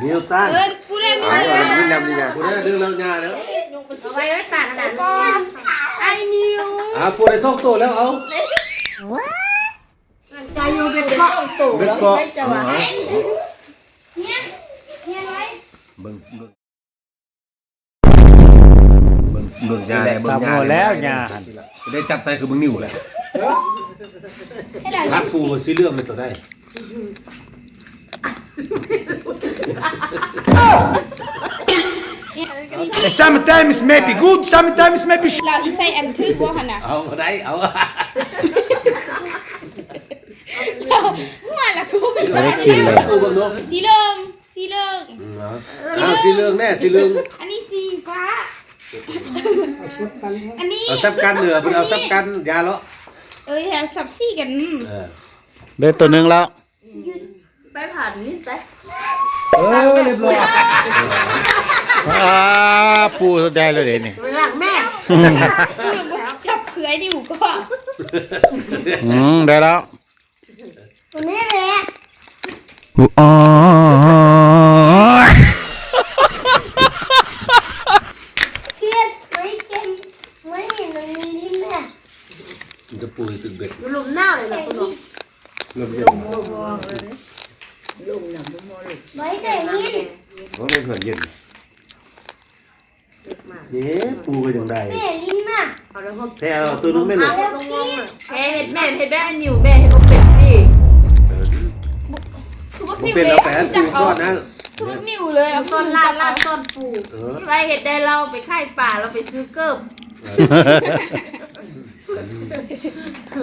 ນິວຕັນ ເອີ້ນຜູ້ໃດ ເອົາ ເອົາ ນີ້ນຳນີ້ນະ ຜູ້ໃດເລື່ອງເລົ່າຍາເດີ ເອົາໄວ້ໄວ້ສານນັ້ນ ໄອ້ນິວ ອ່າ ຜູ້ໃດສອງໂຕແລ້ວ ເອົາ ໃຈຢູ່ເປັນເກາະ ເປັນເກາະ ເອີ ເນຍ ເນຍໄວ້ ເບິ່ງ ເບິ່ງ ເບິ່ງ ເບິ່ງຍາແຫຼະ ເບິ່ງຍາແລ້ວ ຍາຫັ້ນ ໄດ້ຈັບໃສ່ຄືເບິ່ງນິ້ວແຫຼະ ຖາມປູວ່າສີເຫຼືອງແມ່ນໂຕໃດ? Sometimes maybe good, sometimes maybe sh- ລາວຊິໃສ່ອັນຖືກບໍ່ຫັ້ນນະ? ເອົາ ບໍ່ໄດ້ ເອົາ ຫົວລະກູໄປໃສ່ ບໍ່ໄດ້ກິນເລີຍ ປູເບິ່ງດູ ສີເຫຼືອງ ສີເຫຼືອງ ອືມ ເອົາ ເອົາ ສີເຫຼືອງແນ່ ສີເຫຼືອງ ອັນນີ້ສີຟ້າ ອັນນີ້ ເອົາສັບກັນເດີ ເພິ່ນເອົາສັບກັນ ຢ່າເລາະ ເອີຍ ສັບສີກັນ ເອີ ໄດ້ໂຕໜຶ່ງແລ້ວ ໄປຜ່ານນີ້ໄປ ເອີ ຮຽບຮ້ອຍ ອ່າ ປູໄດ້ແລ້ວເດ້ນີ້ ຫຼັງແມ່ ເອີ ບໍ່ຈັບຄືໄອ້ນິວກໍ ອືມ ໄດ້ແລ້ວ ຕົວນີ້ແຫຼະ ໂອ້ຍ ຄຽດໄວ້ເຕັມ ໄວ້ເຫັນມັນມີລິ້ນແຫຼະ ມັນຈະປູໃຫ້ຕຶກເບັດ ລົມໜາວເລີຍລະ ລະ ລົມ ລົມ ລົມນະບໍ່ພໍເລີຍ ໄວ້ແຕ່ນີ້ ເພາະມັນເຮືອນເຢັນ. ເດ້ ປູກໍຍັງໄດ້ ແມ່ຫຼິ້ນນະ ແຜ່ເອົາໂຕໜຶ່ງແມ່ລູກ ແຜ່ເຮັດ ແມ່ເຮັດແບບໃຫ້ນິວ ແມ່ເຮັດບໍ່ເປັນຕິ ເອີ ຄືບໍ່ ບໍ່ເປັນ ເອົາໄປໃຫ້ປູສອນນະ ຄືບໍ່ນິວເລີຍ ເອົາສອນຫຼານ ຫຼານສອນປູ ເອີ ໄວ້ເຮັດໄດ້ ລາວໄປຂາຍປາ ລາວໄປຊື້ເກີບ ເອີ.